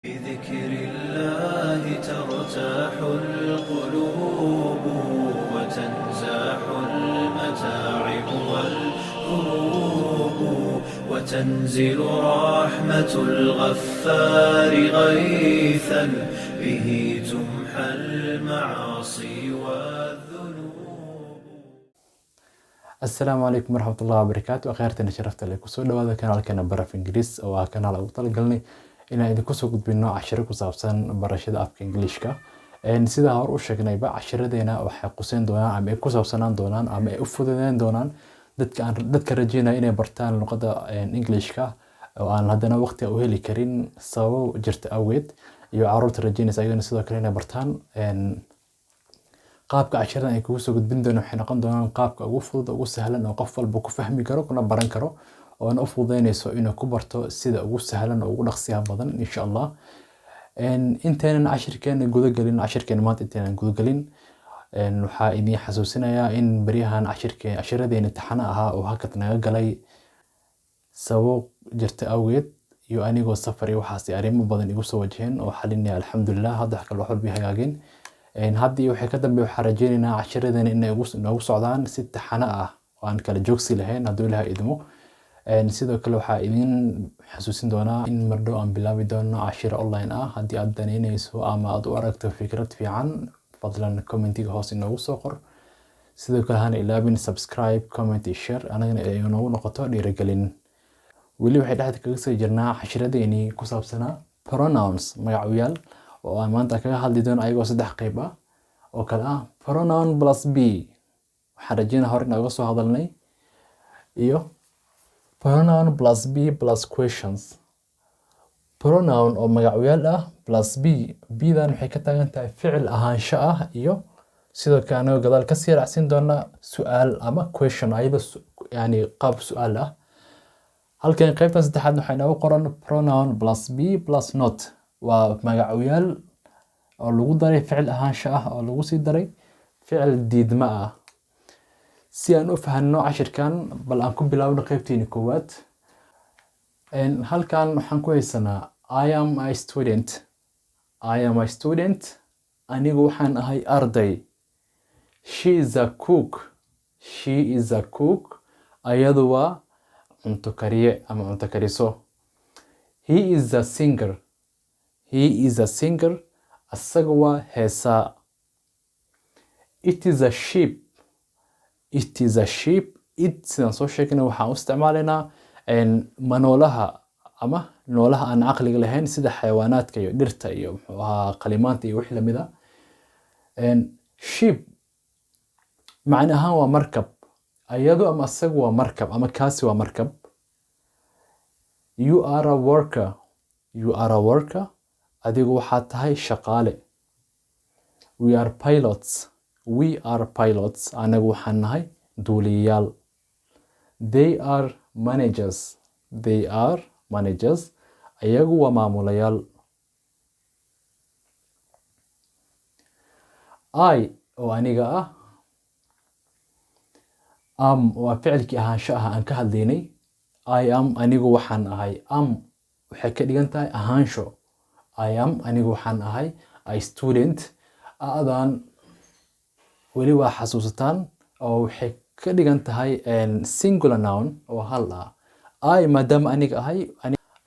بذكر الله ترتاح القلوب وتنزاح المتاعب والكروب وتنزل رحمة الغفار غيثا به تمحى المعاصي والذنوب. Asalaamu calaykum waraxmatullahi wabarakaatu. Akhyaarteena sharafta leh, kusoo dhawaada kanaalkeena Baraf Ingiriis, oo ah kanaal ugu talagalnay inaan idinku soo gudbino cashiro ku saabsan barashada afka Ingiliishka. Sida hore u sheegnayba, cashiradeena waxay quseyn doonaan ama ay ku saabsanaan doonaan ama ay u fududeyn doonaan dadka aan dadka rajeynaya inay bartaan luqadda Englishka oo aan haddana waqti u heli karin sababo jirta awgeed, iyo caruurta rajeynaysa ayagana sidoo kale inay bartaan. Qaabka cashiradan ay kugu soo gudbin doonaan waxay noqon doonaan qaabka ugu fudud, ugu sahlan oo qof walba ku fahmi karo kuna baran karo, oona u fududeynayso inuu ku barto sida ugu sahlan oo ugu dhaqsiyaha badan, insha Allah. Intaynan cashirkeena guda gelin, cashirkeena maanta intaynan guda gelin, waxaa idin xasuusinayaa in baryahan cashiradeena taxane ahaa oo hakad naga galay sababo jirta awgeed, iyo anigoo safar iyo waxaas arrimo badan igu soo wajaheen oo xalinaya, alxamdulilah. Hadda wax kale wax walba hagaageen. Hadda iyo wixii ka dambeeya waxaan rajeynaynaa cashiradeena inay noogu socdaan si taxane ah oo aan kala joogsi lahayn, hadduu Ilaahay idmo. Sidoo kale waxaa idin xasuusin doonaa in mardhow aan bilaabi doono cashiro online ah. Haddii aad danaynayso ama aad u aragto fikrad fiican, fadlan commentiga hoos inoogu soo qor. Sidoo kale hana ilaabin subscribe, comment iyo share, anagana ay noogu noqoto dhiirigelin. Weli waxay dhexda kaga soo jirnaa cashiradeenii ku saabsanaa pronouns, magacyaal, oo aan maanta kaga hadli doono ayagoo saddex qeyb ah oo kale ah pronoun plus be, waxaan rajeynaa hore inaan uga soo hadalnay, iyo pronoun plus be plus questions, pronoun oo magacyaal ah plus be. Be-dan waxay ka taagan tahay ficil ahaansho ah, iyo sidoo kale anagoo gadaal kasii raacsin doona su-aal ama question, ayadoo yani qaab su-aal ah. Halkan qaybtan saddexaad waxaa inoogu qoran pronoun plus be plus not, waa magacyaal oo lagu daray ficil ahaansho ah oo lagu sii daray ficil diidma ah. Si aan u fahanno cashirkan, bal aan ku bilaabno qaybteeni koowaad. Halkan waxaan ku haysanaa "I am a student". I am a student, anigu waxaan ahay arday. She is a cook. She is a cook, ayadu waa cunto kariye ama cunto kariso. He is a singer. He is a singer, asaga waa heesaa. It is a ship. It is a ship. It, sidaan soo sheegnay, waxaan u isticmaalaynaa manoolaha ama noolaha aan caqliga lahayn, sida xayawaanaadka iyo dhirta iyo muxuu ahaa qalimaanta iyo wixii lamid ah. Ship macne ahaan waa markab. Ayadu ama asagu waa markab, ama kaasi waa markab. You are a worker. You are a worker, adigu waxaad tahay shaqaale. We are pilots. We are pilots, anagu waxaan nahay duuliyayaal. They are managers. They are managers, ayagu waa maamulayaal. I oo aniga ah, am waa ficilkii ahaansho ah aan ka hadlaynay. I am, anigu waxaan ahay. Am waxay ka dhigan tahay ahaansho. I am, anigu waxaan ahay, a student. A-dan weli waa xasuusataan oo waxay ka dhigan tahay singular noun oo hal ah. I maadaama aniga ahay,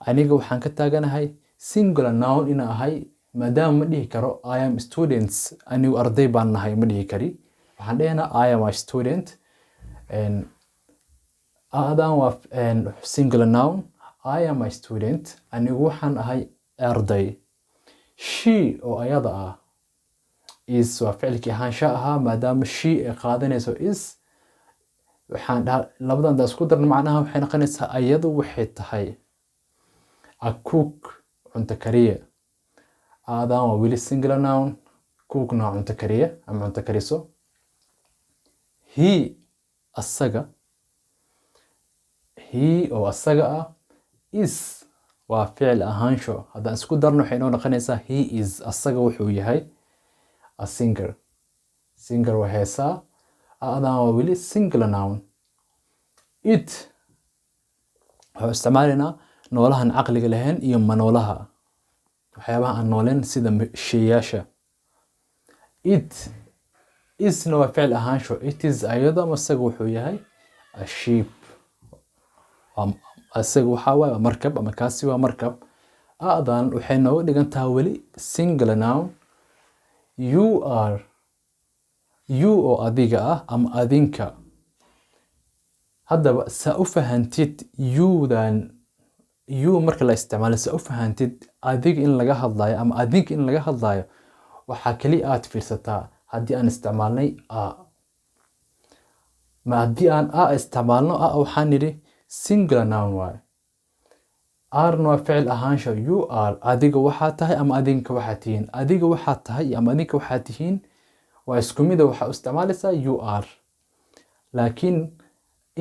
aniga waxaan ka taaganahay singular noun ina ahay, maadaama ma dhihi karo "I am students", anigu arday baan nahay ma dhihi kari. Waxaan dhehaynaa "I am a student". A-dan waa singular noun. I am a student, anigu waxaan ahay arday. She oo ayada ah, is waa ficilkii ahaansha ahaa. Maadaama she ay qaadanayso is, waxaan dhaha labadan daa isku darna, macnaha waxay noqonaysaa ayadu waxay tahay a cook, cunto kariye. A-dan waa weli singular noun, cookna waa cunto kariye ama cunto kariso. He, asaga, he oo asaga ah, is waa ficil ahaansho. Haddaan isku darno waxay inoo noqonaysaa he is, asaga wuxuu yahay, a singer. Singer waa heesaa. A-dan waa weli singular noun. It waxuu isticmaalaynaa noolahan caqliga lahayn iyo manoolaha. Waxyaabaha aan nooleen sida sheeyaasha. It isna waa ficil ahaansho. It is, ayado ama isaga wuxuu yahay, a ship. Isaga waxaa waaye waa markab ama kaasi waa markab. A-dan waxay nooga dhigan tahay weli singular noun. You are, you oo adiga ah ama adinka. Haddaba saa u fahantid you-dan, you marka la isticmaalo, saa u fahantid adiga in laga hadlayo ama adinka in laga hadlayo, waxaa kaliya aad fiirsataa haddii aan isticmaalnay a. Ma haddii aan a isticmaalno, a waxaan nidhi singular noun waaye, are-na waa ficil ahaansho. You are, adiga waxaa tahay ama adinka waxaa tihiin. Adiga waxaa tahay ama adinka waxaa tihiin waa isku mida, waxaa u isticmaalaysaa you are. Laakiin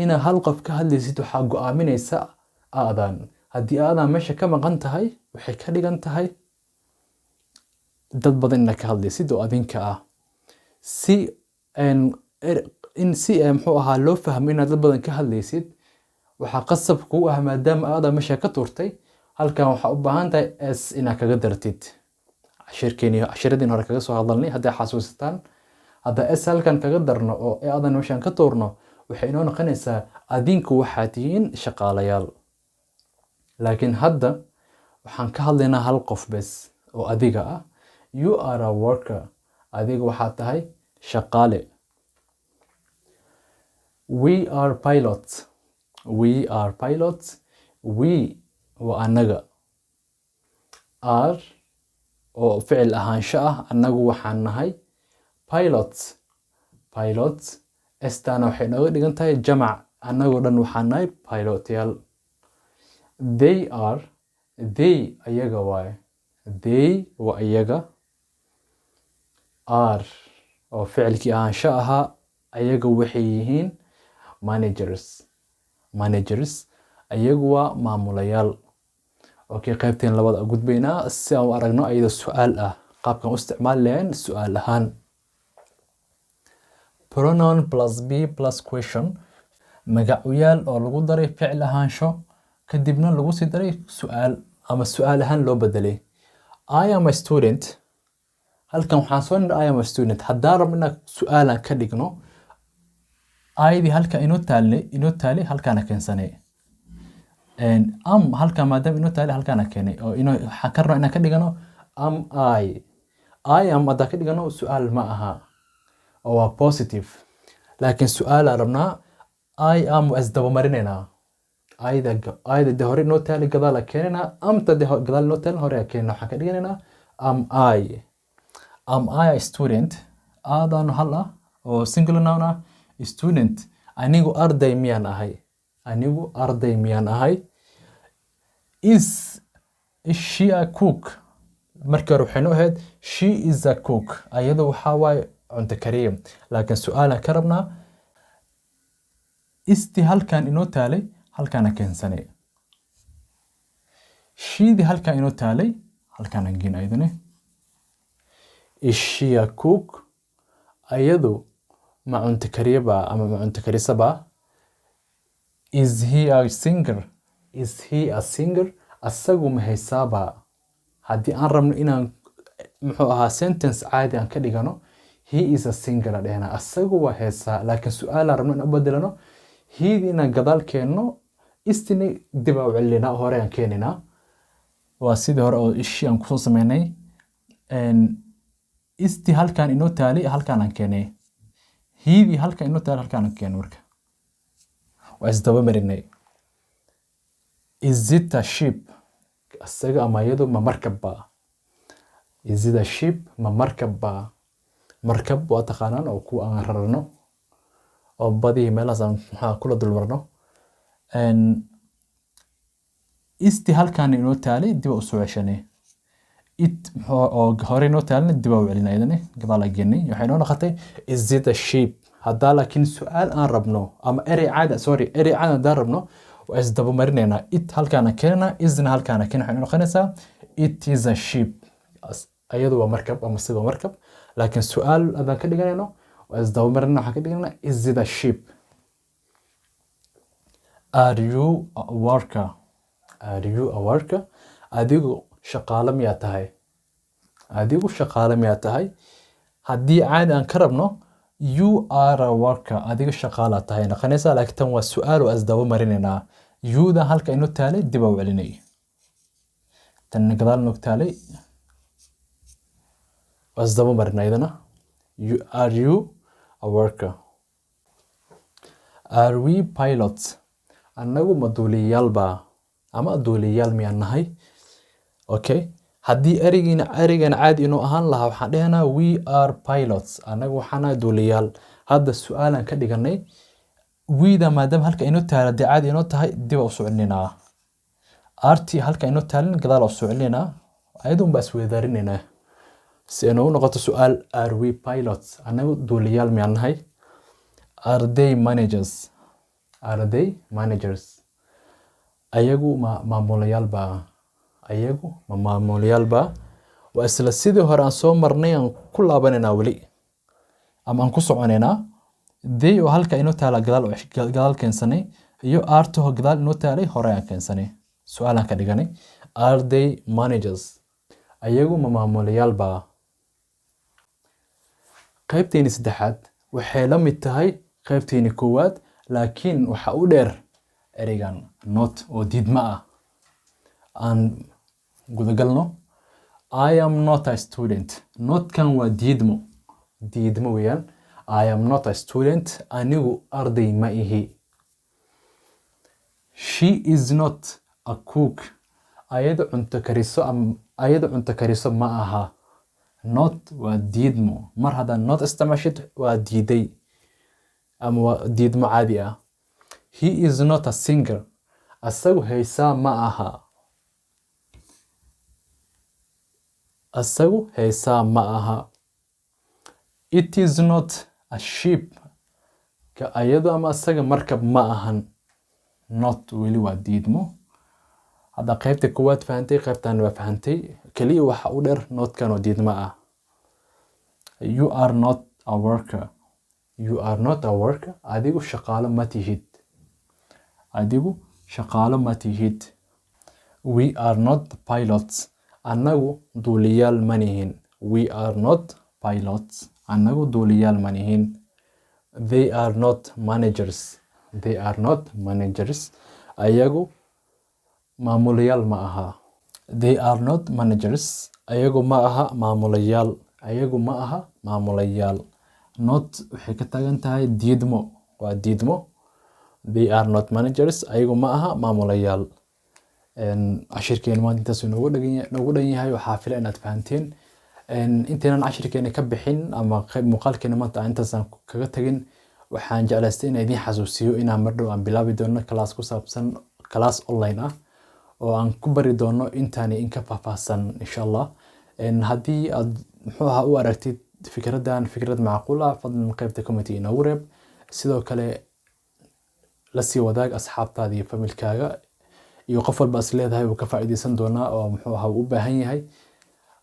inaad hal qof ka hadlaysid waxaa go'aaminaysa a-dan. Haddii a-dan meesha ka maqan tahay, waxay ka dhigan tahay dad badan inaad ka hadlaysid oo adinka ah. Si in si muxuu ahaa loo fahmo inaad dad badan ka hadlaysid, waxaa qasab kugu ah, maadaama a-dan meesha ka tuurtay, halkan waxaa u baahan tahay s inaad kaga dartid. Cashirkeeni, cashiradii hore kaga soo hadalnay hadday xasuusataan. Hadda s halkan kaga darno oo a-dan meeshan ka tuurno, waxay inoo noqonaysaa adinku waxaa tihiin shaqaalayaal. Laakiin hadda waxaan ka hadlaynaa hal qof bes oo adiga ah. You are a worker, adiga waxaa tahay shaqaale. We are pilots. We are pilots. We waa anaga, are oo ficil ahaansho ah, annagu waxaan nahay pilots. Pilots, s-tana waxay nooga dhigan tahay jamac. Annagoo dhan waxaan nahay pilotyaal. They are, they ayaga waaye, they waa iyaga, are oo ficilkii ahaansho ahaa, ayaga waxay yihiin managers. Managers, ayagu waa maamulayaal. Okay, qaybteen labada gudbaynaa si aan u aragno ayada su-aal ah, qaabkan u isticmaali lahayn su-aal ahaan. Pronoun plus be plus question, magacuyaal oo lagu daray ficil ahaansho, kadibna lagu sii daray su-aal ama su-aal ahaan loo bedelay. I am a student. Halkan waxaan soo nidhi I am a student. Haddaan rabno inaan su-aalan ka dhigno, I-dii halka inoo taalay halkaana keensanay. Am halka maadaama inoo taalay, halkaana keenay oo inoo waxaan ka rabnaa inaan ka dhigano am I. I am haddaan ka dhigano, su-aal ma aha oo waa positive, laakiin su-aalaan rabnaa. I am waa isdabamarinaynaa. I-da de hore inoo taalay gadaal keenaynaa, am-ta de gadaal inoo taalay hore keenaynaa. Waxaan ka dhiganaynaa am I. Am I a student? Aadaanu hal ah oo singular noun ah. Student, anigu arday miyaan ahay? Anigu arday miyaan ahay? Is she a cook? Markii hore waxaynu ahayd she is a cook, ayadu waxaa waaye cunto kariye, laakiin su-aalaan ka rabnaa. Is-tii halkan inoo taalay halkaana keensanay, she-dii halkan inoo taalay halkaana geen ayadane. Is she a cook? Ayadu ma cunto kariyaba ama ma cunto karisaba? Is he a singer? Is he a singer? Asagu ma heesaaba? Haddii aan rabno inaan muxuu ahaa sentence caadi aan ka dhigano, he is a singer a dhehna, asagu waa heesaa. Laakiin su-aalaan rabno inaan u bedelano, he-dii inaan gadaal keenno, is-tini dib aan u celinaa, hore aan keenaynaa. Waa sidii hore oo is-ii aan kusoo sameynay. Is-tii halkan inoo taalay halkaan aan keenay, he-dii halkan inoo taalay halkaan aan keenay. Marka waa isdaba marinay. Is it a ship? Isaga ama iyadu ma markab ba? Is it a ship? Ma markab ba? Markab waa taqaanaan, oo kuwa aan rarno oo badihii meelahaas aan maxaa kula dulmarno. Is-tii halkaan inoo taalay dib u soo ceshanay, it oo hore inoo taalna dib u celinay, ayadana gadaal aan geenay. Waxay inoo noqotay is it a ship. Haddaa laakiin su-aal aan rabno ama erey caadi, sorry, erey caadi haddaan rabno, waa isdaba marinaynaa. It halkaana keenanaa, is-na halkaana keenana, waxay noqonaysaa it is a ship, ayadu waa markab ama sida waa markab. Laakiin su-aal haddaan ka dhiganayno, waa isdaba marinayna, waxaan ka dhiganayna is it a ship. Are you a worker? Are you a worker? Adigu Shaqaale miyaa tahay? Adigu shaqaale miyaa tahay? Haddii caadi aan ka rabno, "You are a worker," adiga shaqaalaa tahay noqonaysaa, laakiin tan waa su-aal oo asdaba marinaynaa. You-da halka inoo taalay dib u celinay, tan gadaal noog taalay waa isdaba marinay iyadana. You, are you a worker? Are we pilots? Annagu ma duuliyayaal baa ama duuliyayaal miyaan nahay? Okay, haddii ereygiina ereygan caadi inuu ahaan lahaa, waxaan dhehnaa "We are pilots," annagu waxaan nahay duuliyayaal. Hadda su-aalaan ka dhiganay. We-da maadaama halka inoo taala dee caadi inoo tahay, dib u soconinaa. Are-ti halka inoo taalin gadaal u soconinaa, ayadun baa isweydaarinaynaa si ay noogu noqoto su-aal. Are we pilots? Annagu duuliyayaal miyaan nahay? Are they managers? Are they managers? Ayagu ma maamulayaal baa? Ayagu ma maamulayaal baa? Waa isla sidii hore aan soo marnay, aan ku laabanaynaa weli ama aan ku soconaynaa. They oo halka inoo taala gadaal gadaal keensanay, iyo are-to gadaal inoo taalay hore aan keensanay, su-aalaan ka dhiganay. Are they managers? Ayagu ma maamulayaal baa? Qaybteeni saddexaad waxay la mid tahay qaybteeni koowaad, laakiin waxa u dheer ereygan not oo diidma ah. Aan gudagalno. I am not a student. Notkan waa diidmo, diidmo weeyaan. I am not a student, anigu arday ma ihi. She is not a cook, ayadu cunto kariso am ayadu cunto kariso ma aha. Not waa diidmo. Mar haddaad not isticmaashid, waa diiday ama waa diidmo caadi ah. He is not a singer, asagu heesaa ma aha. Asagu heesaa ma aha. It is not a ship, ka ayadu ama asaga markab ma ahan. Not weli waa diidmo. Hadda qaybta koowaad fahantay, qaybtan waa fahantay, keliya waxa u dheer notkan oo diidmo ah. You are not a worker. You are not a worker, adigu shaqaalo ma tihid. Adigu shaqaalo ma tihid. We are not pilots, annagu duuliyaal ma nihin. We are not pilots, annagu duuliyaal ma nihin. They are not managers. They are not managers, ayagu maamulayaal ma aha. They are not managers, ayagu ma aha maamulayaal. Ayagu ma aha maamulayaal. Not waxay ka taagan tahay diidmo, waa diidmo. They are not managers, ayagu ma aha maamulayaal. Cashirkeena maanta intaas noogu dhan yahay. Waxaa fila inaad fahanteen. Intaynan cashirkeena ka bixin ama qayb muuqaalkeena maanta aan intaasaan kaga tagin, waxaan jeclaystay inaan idiin xasuusiyo inaan mar dhow aan bilaabi doono class ku saabsan, class online ah oo aan ku bari doono intaani in ka faahfaahsan, insha Allah. Haddii aad muxuu ahaa u aragtid fikraddan fikrad macquul ah, fadlan qaybta comment inoogu reeb. Sidoo kale la sii wadaag asxaabtaada iyo familkaaga iyo qof walba is leedahay uu ka faa'iidaysan doonaa oo muxuu ahaa uu u baahan yahay.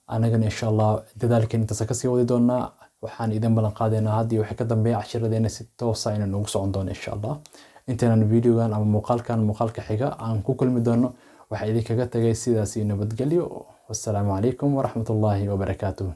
Anagana insha Allah dadaalkeen intaas kasii wadi doonaa. Waxaan idin ballan qaadaynaa haddii wixii ka dambeeya cashiradeena si toosa inay noogu socon doono, insha Allah. Intaynan videogan ama muuqaalkan muuqaalka xiga aan ku kulmi doono, waxaa idinkaga tagay sidaas iyo nabadgelyo. Wassalaamu calaykum waraxmatullaahi wabarakaatuh.